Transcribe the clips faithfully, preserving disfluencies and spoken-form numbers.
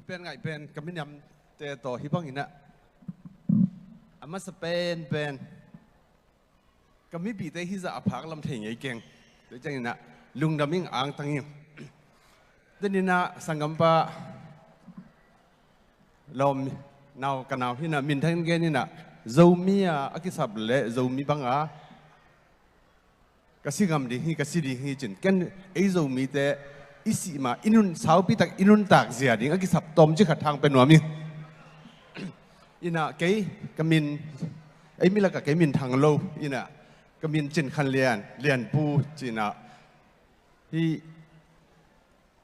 Pen ngaih pen ka minamte tawh hih bangin ah, a masa penpen ka mipite hizah a phak lam thei ngei keng. Tua ciangin ah lungdam ing, angtang ing. Tunin ah sanggampa lawm nau, ka nau hi-in ah, minthang in gen in ah, Zomi a a kisap leh Zomi banga ka si ngam ding hi, ka si ding hi ci-in, ken ei Zomite i sih ma, i nun, saupi tak i nuntak zia ding a kisap tawmcik khat hang pia nuam ing. In ah kei ka min, ei mi lakah kei min Thang Lo, in ah ka min Cin Khan Lian, Lianpu ci-in ah, hih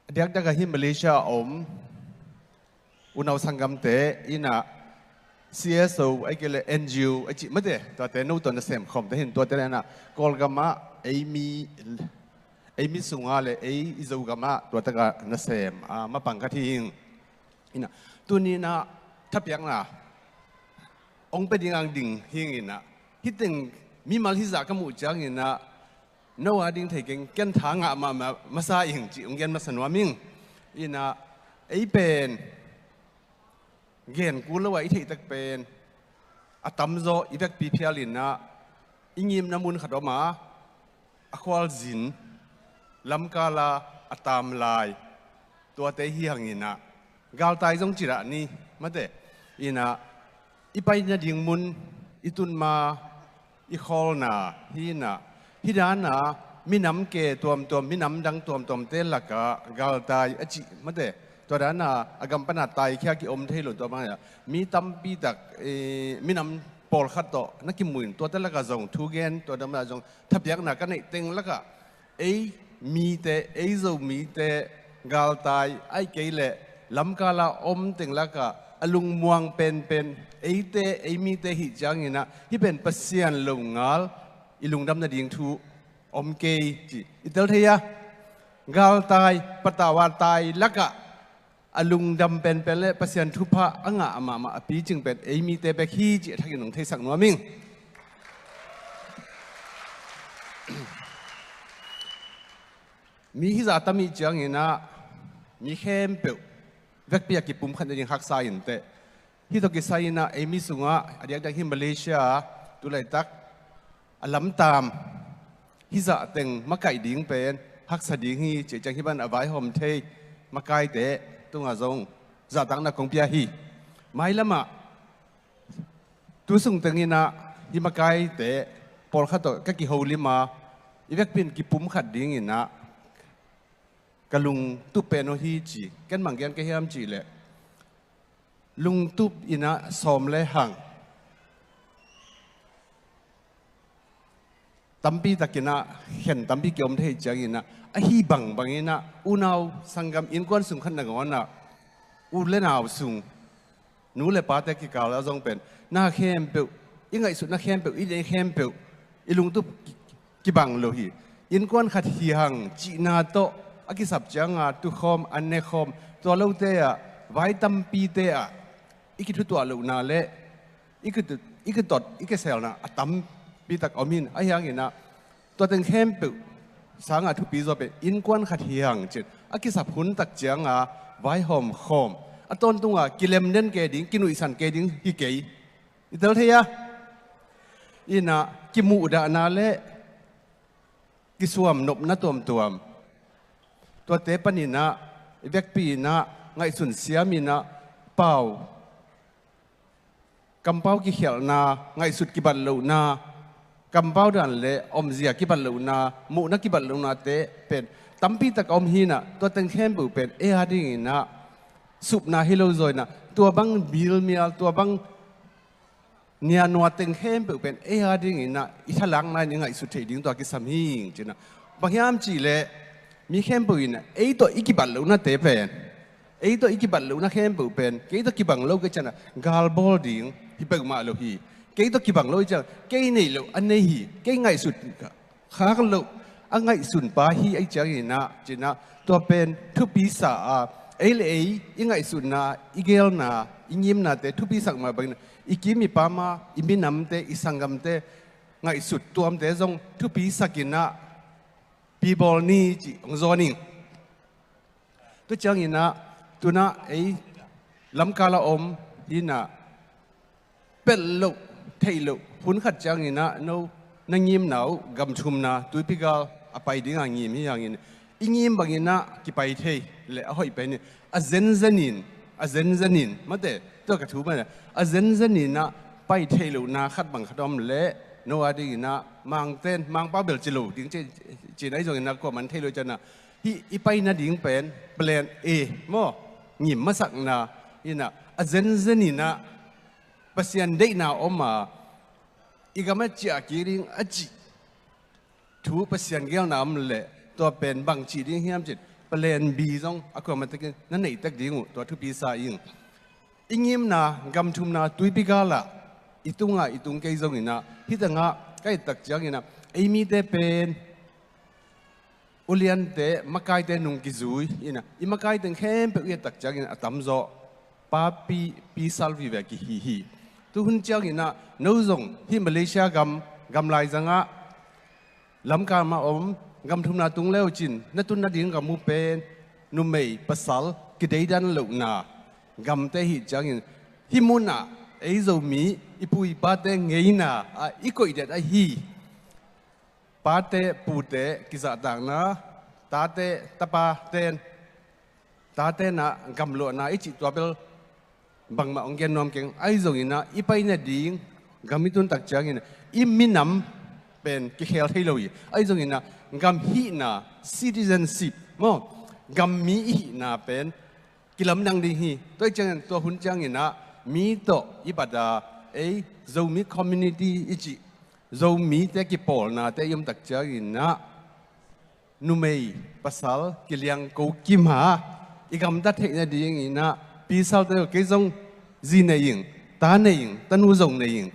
a diakdiak ah hih Malaysia a om unau sanggamte in ah C S O ahih kei leh N G O a cih mate, tuate no tawh nasem khawmte hi-in, tuate leh in ah Kawlgam ah ei mi, ei mi sungah leh ei i Zogam ah tua takah nasem a mapang khat hi ing. In ah tuni-in ah thapiakna hong pia ding ang ding hi ing. In ah hih teng mimal hizah ka muh ciangin ah, no a ding thei keng, ken tha ngah mahmah masa ing cih hong gen masa nuam ing. In ah ei pen gen kul lo a i theih tak pen a tamzaw i vekpi phial in ah, i ngimna mun khat om a, a khualzin, lamkal a a taam lai, tuate hi hang in ah, galtai zong ci dah ni mate. In ah i pai nading mun, i tun ma, i khawlna hi-in ah, hih dan a minam ke tuamtuam, minam dang tuamtuamte lakah galtai a cih mate, tua dan a a gam pan a taikhia ki-om thei lo, tua bang a mi tampi tak, eh, minam pawlkhat tawh na kimu in, tuate lakah zong thu gen, tua dan a zong thapiakna ka neih teng lakah ei mite, ei Zomite galtai ahih kei leh lamkal a om teng lakah a lungmuang penpen eite, ei mite hi ciangin ah, hih pen Pasian longal i lungdam nading thu om kei ci i tel thei a. Galtai, patau a tai lakah a lungdam penpen leh Pasian thupha a ngah mahmah a picing pen ei mite bek hi cih a thakin hong theisak nuam ing. Mi hizah a tam i hih ciangin ah, mi khempeuh vekpi a kipumkhat nading haksa inteh. Hih tawh kisai in ah ei mi sungah a diakdiak hih Malaysia ah tu laitak a lamtaam hizah teng makaih ding pen haksa ding hi cih ciang, hih bang a vaihawm thei makaite tungah zong zahtakna kong pia hi. Mailam ah tu sung teng in ah hih makaite pawlkhat tawh ka kiholim a, i vekpi in kipumkhat dingin ah ka lungtup pen aw hi ci. Ken bang gen ka hiam cih leh, lungtup in ah sawm lehang tampi takin ah khen tampi ki-om thei ciangin ah, ahi bangbang in ah unau sanggam, innkuan sung khat nangawn ah, u leh nau sung, nu leh pate kikal ah zong pen na khempeuh, i ngaihsutna khempeuh, i deih khempeuh, i lungtup ki-, kibang lo hi. Innkuan khat hi hang cihna tawh a kisap ciang a tukhawm, an nekhawm, tua lote ah vai tampite ah i kithutuah lohna leh i kitut, i kitot, i kiselna a tampi tak om in, ahi hangin ah tua teng khempeuh sang a thupi zaw pen innkuan khat hi hang ci-in a kisap hun tak ciang a vaihawm khawm, a tawntung a kilemden kei ding, kinuihsan kei ding hi kei. I tel thei a? In ah kimuhdahna leh kisuam nopna tuamtuam, tuate panin ah i vekpi in ah ngaihsun siam in ah pau, kampau kikhialhna, ngaihsut kibat lohna, kampau dan leh omzia kibat lohna, muhna kibat lohnate pen tampi tak a om hi-in ah, tua teng khempeuh pen ei a dingin ah supna hi lo zaw in ah, tua bang bilmial, tua bang nianua teng khempeuh pen ei a dingin ah i thalakna in i ngaihsut theih ding tua kisam hi ing ci-in ah. Bang hiam cih leh, mi khempeuh in ah ei tawh i kibat lohnate pen, ei tawh i kibat lohna khempeuh pen kei tawh kibang lo kei ciang a gal bawl ding hi peuhmah lo hi. Kei tawh kibang lo hi ciang, kei neih loh a nei hi, kei ngaihsut khak loh a ngaihsunpa hi ahih ciangin ah, ci-in ah, tua pen thupi sa a, ei leh ei i ngaihsutna, i geelna, i ngimnate thupisak mah bangin ah, i kim i pam a, i minamte, i sanggamte ngaihsut tuamte zong thupisak in ah pibawl ni cih hong zawn ing. Tua ciangin ah, tu-in ah ei lamkal a om hi-in ah, pelh loh, theih loh, hun khat ciangin ah no na ngimna uh gam thumna tuipi gal a pai ding a ngim hi hangin, i ngim bangin ah kipai thei leh a hoih pen hi. A zenzen in, a zenzen in, mate, tua ka thu mah, a zenzen in ah pai theih lohna khat bang khat om leh no a dingin ah Mangte'n, Mangpau bel ci lo ding ci, ci-in ahi zongin ah kuaman thei lo ciangin ah, hih i pai nading pen plan A maw, ngim masakna hi-in ah, a zenzen in ah Pasian deihna om a, i gam ah ciah kik ding a cih thu Pasian geelna om leh tua pen bang cih ding hiam ci-in plan B zong a kuamah takin na neih tek ding uh tua thupi sa ing. I ngimna gam thumna tuipi gal ah i tung a, i tung kei zongin ah, hih teng ah ka et tak ciangin ah, ei mite pen uliante, makaite nung kizui in ah, i makai teng khempeuh i et tak ciangin a tamzaw papi, pi sal vive kihi hi. Tu hun ciangin ah no zong hih Malaysia gam, gam laizang ah lamkal mah om, gam thumna tung le uh cin, na tun nading gam uh pen numei pasal kideidan lohna gamte hi ciangin, hih mun ah ei Zomi i pu i pate ngeina ah i koih det ahi. Pate, pute kizahtakna, tate, tapate'n, tate'n ah gamluahna i cih tua bel bangmah hong gen nuam keng. Ahi zongin ah i pai nading gam i tun tak ciangin i minam pen kikhel thei lo hi. Ahi zongin ah gam hihna, citizenship maw, gam mi i hihna pen kilamdang ding hi. Tua hi ciangin, tua hun ciangin ah mi tawh i bat a, ei Zomi community i cih, Zomite kipawlnate i om tak ciangin ah numei pasal kiliangko kim a, i gamtat theih nadingin ah pisalte uh, kei zong zi nei ing, ta nei ing, tanu zong nei ing.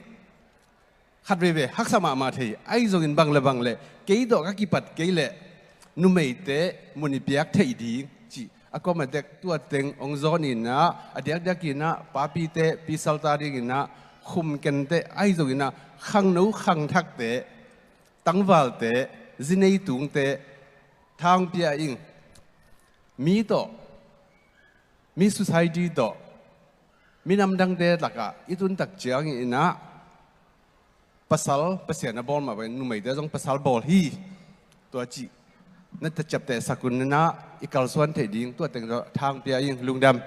Khat veivei haksa mahmah thei, ahi zongin bang le bang leh kei tawh ka kipat kei leh numeite mun i piak theih ding cih a kuamah tek tua teng hong zawn in ah, a diakdiakin ah papite, pisalte adingin ah khumkente, ahi zongin ah khangno khangthakte, tangvalte, zi nei tungte tha hong pia ing. Mi tawh, mi society tawh, minam dangte lakah i tun tak ciangin ah pasal Pasian a bawl mah bangin numeite zong pasal bawl hi. Tua cih na ta ciaptehsak un in ah i kalsuan theih ding tua teng tawh tha hong pia ing. Lungdam.